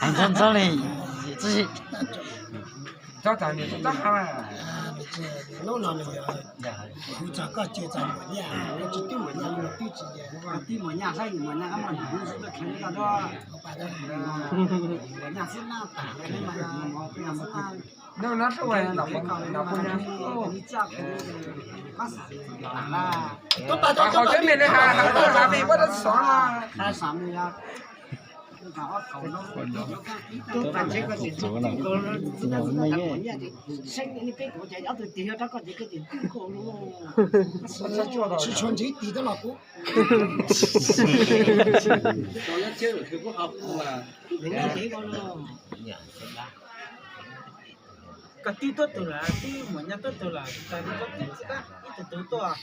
Ntxhab ntxhab li, txhob tas nws txhob tas ha. Hnub no nws kuv txog koj ces txog Muam Nyaj, koj tsis twb Muam Nyaj, twb tsis yog koj twb Muam Nyaj saib, Muam Nyaj koj muaj nws lub xwb koj kheev koj Muam Nyaj xwb nab tas li mas. Hnub no sub no, Tsis tshua ntsev tis tab los kuv. Koj twb tuaj tug lawm, twb Muam Nyaj tuaj tug lawm, tas li koj twb tsis dab ib tug tug tuaj.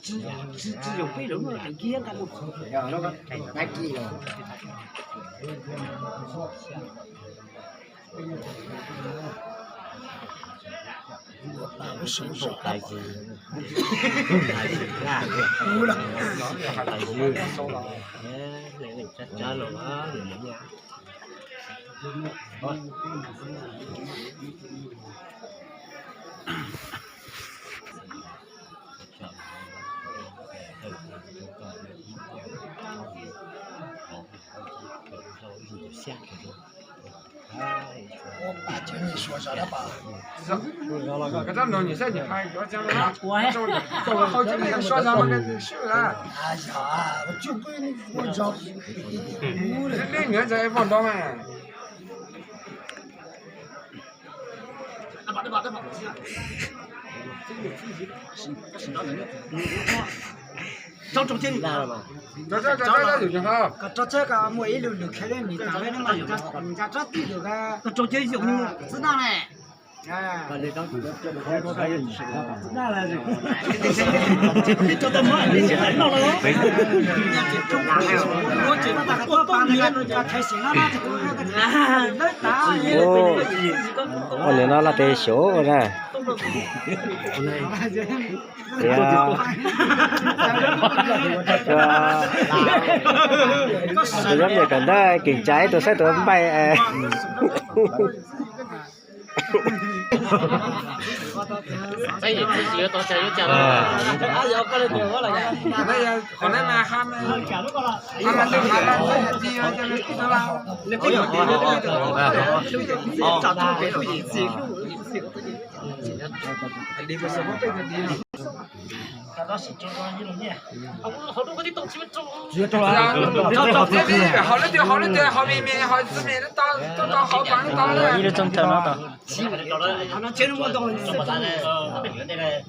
Tsis yog peb lub lawm kiag nqa mus. Koj rab no nws saib nws hais cov tseeb, tau qhau ceb li suav zog mas nws swb lawm. Neb nws ntawd es voj nrov mas. Rau tsob, rau tsob, rau tsob, muaj ib lub lwm khe li nws tas li no mas nws nca tsob twg yus ka rau ceb yus xwb na ne. Ua li no laj tes xyov na. Tias, tus yob yam kawm ntawv keem tsa ib tug saib tus npaij. Hauv lub twg hauv lub twg hauv me me hauv txwv me tau tau hauv pas tau. Ib lub tsooj taw no tau.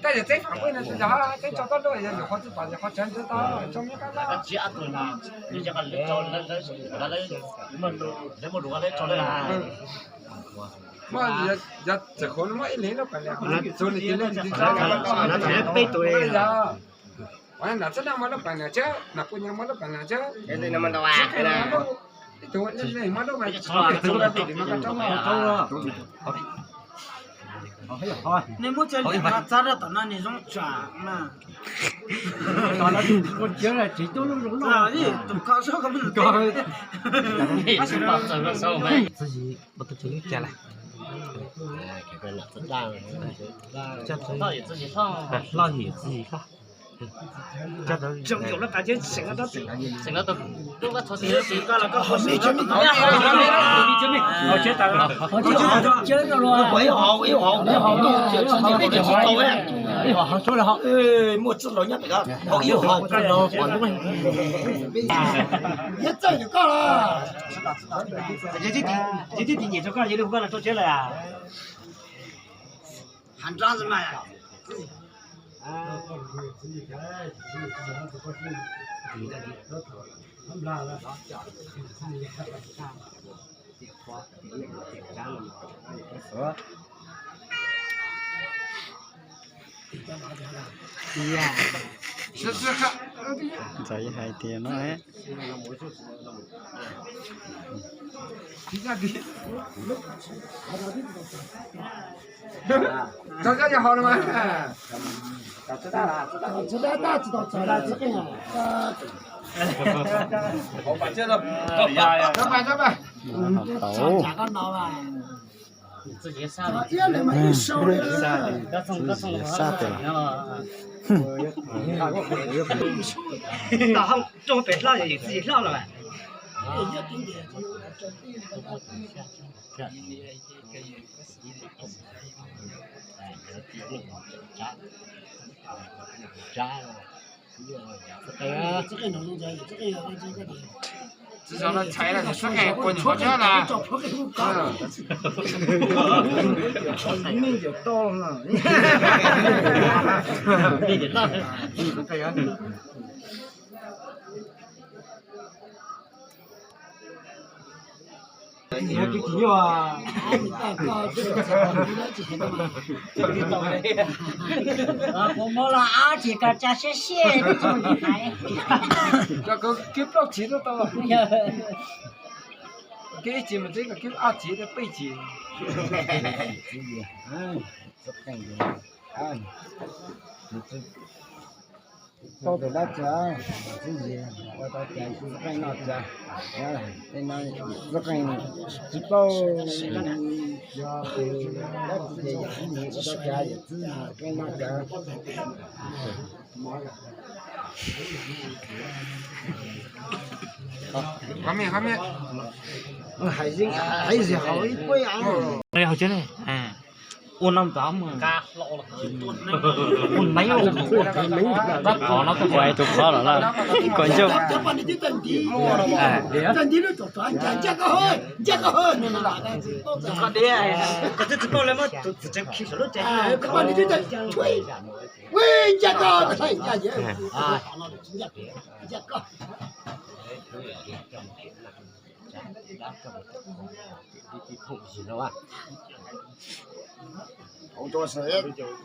Tej yam txeb fam peb no tsis yog, txeb tso tob lub yog yus qhov txwj pam yus qhov tsev ntxwv tau tso me qab tau. Muaj yog txawm qhuav muaj ib leeg lub pas niam, txhua nws tis leej tis tso, peb tus yog. Nam txab naj muaj lub pas niam cab, nam puj nyab muaj lub pas niam cab. Ib tug leej leej muaj lub mas txhua tus mas ka rau. Nej muab cov liam no txav rau tom no nws zoo tsam mas. Tus kho sab ko. Txwv yim, tus txwv yim cas lawm? Loj yim txwv yim hlob. Muaj txwj laus nyob tod, yog txawj koj los. Yog tib tim nyiam rau koj, yog li koj los rau tsev lawm. Hav nrab mas. Tiag. Ntxawm hais tias no. Tau. Sab tias. Tom hauv rau pem hlo yog yus txiv hlo los. Tsis xav no txhais los xab qeej quas nyuam qhuav txhab na. Kuv muab los ob tsis ko tsa siab siab. Kib plaub tsis tau. Kib ib tsis mas tib kib ob tsis peb tsis. Tau tus dab tsi, txiv yig ua tau cas xwb qeej noj cas, tej no xwb qeej tsis paub, dab tsi ces yog txiv yig ua tau cas yog txiv yig qeej noj cas. Hais zim hauv ib puab. Ua no ntxov mus. Ua neeb, tab qhov no kuj ua tus qhov lawm na, kom ncauj.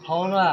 Hauv na.